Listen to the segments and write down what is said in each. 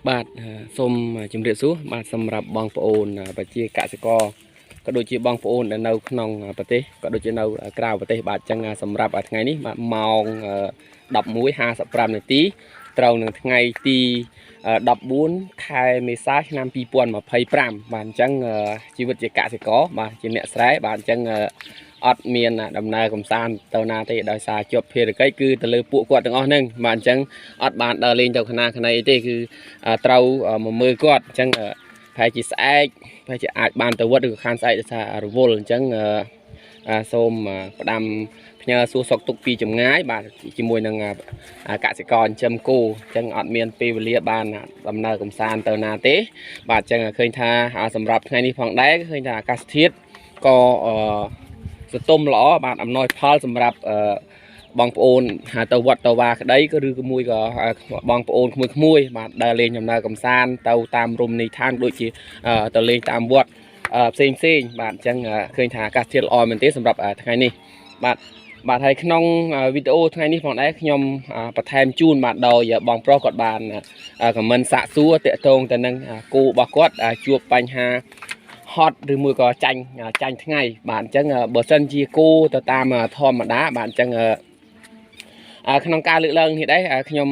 បាទសូមជម្រាបសួរបាទសម្រាប់បងប្អូនប្រជាកសិករក៏ដូចជាបងប្អូនដែលនៅក្នុងប្រទេសក៏ដូចជានៅក្រៅប្រទេសបាទអញ្ចឹងសម្រាប់ថ្ងៃនេះបាទម៉ោង11:55នាទីត្រូវនឹងថ្ងៃទី14ខែមេសាឆ្នាំ2025បាទអញ្ចឹងជីវិតជាកសិករបាទជាអ្នកស្រែបាទអញ្ចឹងអត់មានដំណើរកំសាន្តទៅណាទេដោយសារជាប់ភារកិច្ចគឺទៅលើពួកគាត់ទាំងអស់ហ្នឹងបាទអញ្ចឹងអត់បានដើរលេងទៅខាងណាខាងណីអីទេគឺត្រូវមកមើលគាត់អញ្ចឹងប្រហែលជាស្អែកប្រហែលជាអាចបានទៅវត្តឬក៏ខានស្អែកដោយសាររវល់អញ្ចឹងសូមផ្ដាំផ្ញើសួរសុខទុក្ខពីចម្ងាយបាទជាមួយនឹងកសិករចិញ្ចឹមគោអញ្ចឹងអត់មានពេលវេលាបានដំណើរកំសាន្តទៅណាទេបាទអញ្ចឹងឃើញថាសម្រាប់ថ្ងៃនេះផងដែរឃើញថាអាកាសធាតុក៏សន្ទុំល្អបាទអំណោយផលសម្រាប់បងប្អូនទៅវត្តទៅវាក្តីក៏ឬក៏មួយក៏បងប្អូនក្មួយៗបាទដើរលេងដំណើរកំសាន្តទៅតាមរមណីយដ្ឋានដូចជាទៅលេងតាមវត្តផ្សេងផ្សេងបាទអញ្ចឹងឃើញថាអាកាសធាតុល្អមែនទេសម្រាប់ថ្ងៃនេះបាទបាទហើយក្នុងវីដេអូថ្ងៃនេះផងដែរខ្ញុំបន្ថែមជូនបាទដោយបងប្រុសគាត់បាន comment សាកសួរតាក់ទងទៅនឹងគោរបស់គាត់ជួបបញ្ហាហត់ឬមួយក៏ចាញ់ចាញ់ថ្ងៃបាទអញ្ចឹងបើសិនជាគោទៅតាមធម្មតាបាទអញ្ចឹងក្នុងការលើកឡើងនេះដែរខ្ញុំ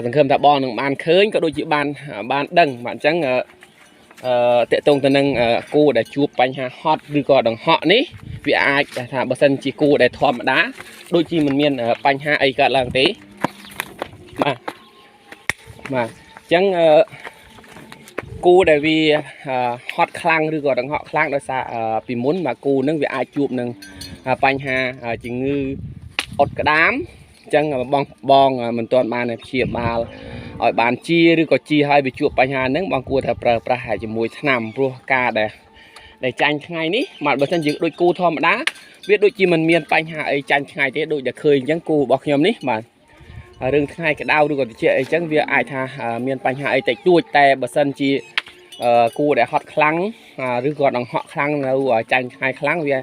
សង្ឃឹមថាបងនឹងបានឃើញក៏ដូចជាបានបានដឹងបាទអញ្ចឹងអឺតកតងទៅនឹងគោដែលជួបបញ្ហាហត់ឬក៏ដង្ហក់នេះវាអាចថាបើសិនជាគោដែលធម្មតាដូចជាមិនមានបញ្ហាអីកើតឡើងទេបាទបាទអញ្ចឹងអឺគោដែលវាហត់ខ្លាំងឬក៏ដង្ហក់ខ្លាំងដោយសារពីមុនបាទគោនឹងវាអាចជួបនឹងបញ្ហាជំងឺអុតក្តាមអញ្ចឹងបងបងមិនទាន់បានព្យាបាលឲ្យបានជាឬក៏ជាឲ្យវាជួបបញ្ហាហ្នឹងបងគួរតែប្រើប្រាស់ជាមួយថ្នាំព្រោះការដែលចាញ់ថ្ងៃនេះបាទបើសិនជាដូចគោធម្មតាវាដូចជាមិនមានបញ្ហាអីចាញ់ថ្ងៃទេដូចដែលឃើញអញ្ចឹងគោរបស់ខ្ញុំនេះបាទរឿងថ្ងៃក្តៅឬក៏ត្រជាក់អីចឹងវាអាចថាមានបញ្ហាអីតិចតួចតែបើសិនជាគួរដែលហត់ខ្លាំងឬក៏ដង្ហក់ខ្លាំងនៅចាញ់ថ្ងៃខ្លាំងវា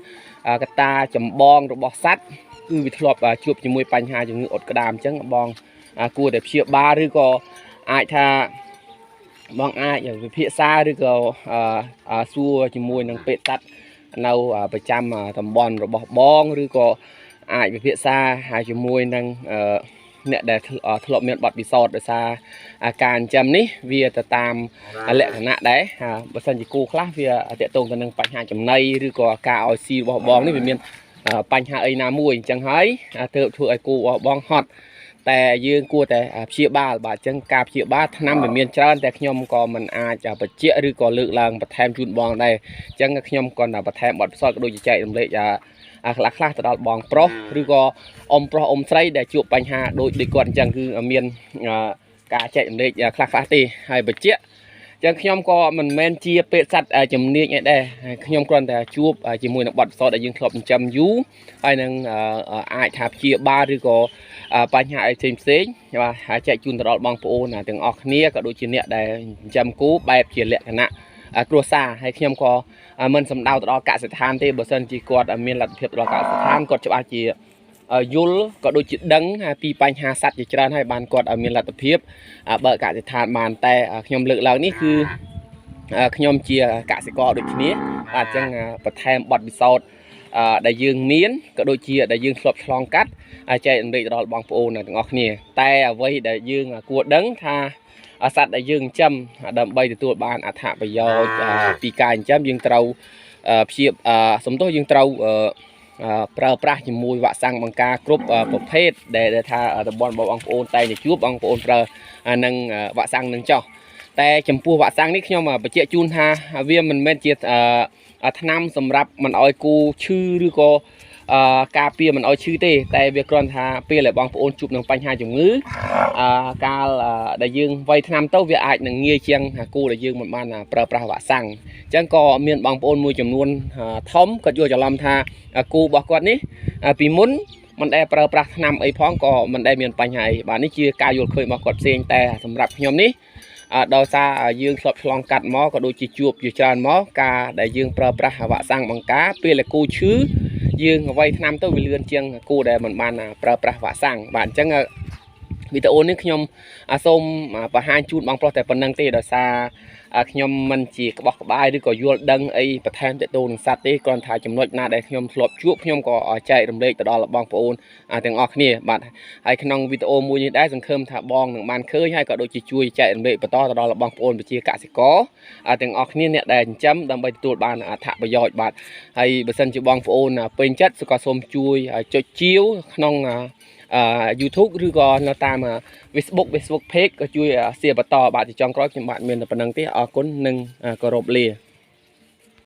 កត្តាចម្បងរបស់សត្វគឺវាធ្លាប់ជួបជាមួយបញ្ហាជំងឺអុតក្តាមអញ្ចឹងបងគួរតែព្យាបាលឬក៏អាចថាបងអាចវិភាសាឬក៏សួរជាមួយនឹងពេទ្យសត្វនៅប្រចាំតំបន់របស់បងឬក៏អាចវិភាសាហើយជាមួយនឹងអ្នកដែលធ្លាប់មានបទពិសោធន៍ដោយសារការចិញ្ចឹមនេះវាទៅតាមលក្ខណៈដែរបើសិនជាគូខ្លះវាតកតងទៅនឹងបញ្ហាចំណីឬក៏ការឲ្យស៊ីរបស់បងនេះវាមានបញ្ហាអីណាមួយអញ្ចឹងហើយទើបធ្វើឲ្យគូរបស់បងហត់តែយើងគួរតែព្យាបាលបាទអញ្ចឹងការព្យាបាលថ្នាំវាមានច្រើនតែខ្ញុំក៏មិនអាចបញ្ជាក់ឬក៏លើកឡើងបន្ថែមជូនបងដែរអញ្ចឹងខ្ញុំក៏បន្ថែមបទពិសោធន៍ក៏ដូចជាចែករំលែកខ្លះខ្លះទៅដល់បងប្រុសឬក៏អ៊ំប្រុសអ៊ំស្រីដែលជួបបញ្ហាដូចដូចគាត់អញ្ចឹងគឺមានការចែករំលែកខ្លះខ្លះទេហើយបញ្ជាក់ចឹងខ្ញុំក៏មិនមែនជាពេទ្យសត្វជំនាញអីដែរខ្ញុំគ្រាន់តែជួបជាមួយនឹងបទពិសោធន៍ដែលយើងធ្លាប់ចិញ្ចឹមយូរហើយនឹងអាចថាព្យាបាលឬក៏បញ្ហាអីផ្សេងផ្សេងបាទហើយចែកជូនទៅដល់បងប្អូនទាំងអស់គ្នាក៏ដូចជាអ្នកដែលចិញ្ចឹមគោបែបជាលក្ខណៈគ្រួសារហើយខ្ញុំក៏មិនសំដៅទៅដល់កសិដ្ឋានទេបើសិនជាគាត់មានលទ្ធភាពដល់កសិដ្ឋានគាត់ច្បាស់ជាយល់ក៏ដូចជាដឹងពីបញ្ហាសត្វជាច្រើនហើយបានគាត់មានលទ្ធភាពបើកសិដ្ឋានបានតែខ្ញុំលើកឡើងនេះគឺខ្ញុំជាកសិករដូចគ្នាបាទអញ្ចឹងបន្ថែមបទពិសោធន៍ដែលយើងមានក៏ដូចជាដែលយើងធ្លាប់ឆ្លងកាត់ចែករំលែកដល់បងប្អូនទាំងអស់គ្នាតែអ្វីដែលយើងគួរដឹងថាសត្វដែលយើងចិញ្ចឹមដើម្បីទទួលបានអត្ថប្រយោជន៍ពីការចិញ្ចឹមយើងត្រូវព្យាសំទោសយើងត្រូវប្រើប្រាស់ជាមួយវ៉ាក់សាំងបង្ការគ្រប់ប្រភេទដែលថាតំបន់បងប្អូនតែងតែជួបបងប្អូនប្រើនឹងវ៉ាក់សាំងនឹងចោះតែចំពោះវ៉ាក់សាំងនេះខ្ញុំបញ្ជាក់ជូនថាវាមិនមែនជាថ្នាំសម្រាប់មិនឲ្យគោឈឺឬក៏ការពារមិនឲ្យឈឺទេតែវាគ្រាន់ថាពេលដែលបងប្អូនជួបនឹងបញ្ហាជំងឺកាលដែលយើងវាយថ្នាំទៅវាអាចនឹងងាយជាងគោដែលយើងមិនបានប្រើប្រាស់វ៉ាក់សាំងអញ្ចឹងក៏មានបងប្អូនមួយចំនួនធំគាត់យល់ច្រឡំថាគោរបស់គាត់នេះពីមុនមិនដែលប្រើប្រាស់ថ្នាំអីផងក៏មិនដែលមានបញ្ហាអីបាទនេះជាការយល់ឃើញរបស់គាត់ផ្សេងតែសម្រាប់ខ្ញុំនេះដោយសារយើងធ្លាប់ឆ្លងកាត់មកក៏ដូចជាជួបជាច្រើនមកការដែលយើងប្រើប្រាស់វ៉ាក់សាំងបង្ការពេលដែលគោឈឺយើងវាយថ្នាំទៅវាលឿនជាងគោដែលមិនបានប្រើប្រាស់វ៉ាក់សាំងបាទអញ្ចឹង វីដេអូនេះខ្ញុំសូមបង្ហាញជូនបងប្រុសតែប៉ុណ្្នឹងទេ ដោយសារខ្ញុំមិនជាក្បោះក្បាយ ឬក៏យល់ដឹងអីបន្ថែមទាក់ទងនឹងសត្វទេ គ្រាន់ថាចំណុចណាដែលខ្ញុំធ្លាប់ជួប ខ្ញុំក៏ចែករំលែកទៅដល់បងប្អូនទាំងអស់គ្នា បាទ។ ហើយក្នុងវីដេអូមួយនេះដែរ សង្ឃឹមថាបងនឹងបានឃើញ ហើយក៏ដូចជាជួយចែករំលែកបន្តទៅដល់បងប្អូនប្រជាកសិករទាំងអស់គ្នា អ្នកដែលចិញ្ចឹម ដើម្បីទទួលបានអត្ថប្រយោជន៍ បាទ។ ហើយបើសិនជាបងប្អូនពេញចិត្ត ក៏សូមជួយចុចជាវក្នុង YouTube ឬក៏នៅតាម Facebook page ក៏ជួយ share បន្ត បាទ។ ជាចុងក្រោយ ខ្ញុំបាទមានតែប៉ុណ្្នឹងទេ អរគុណនិងគោរពលា។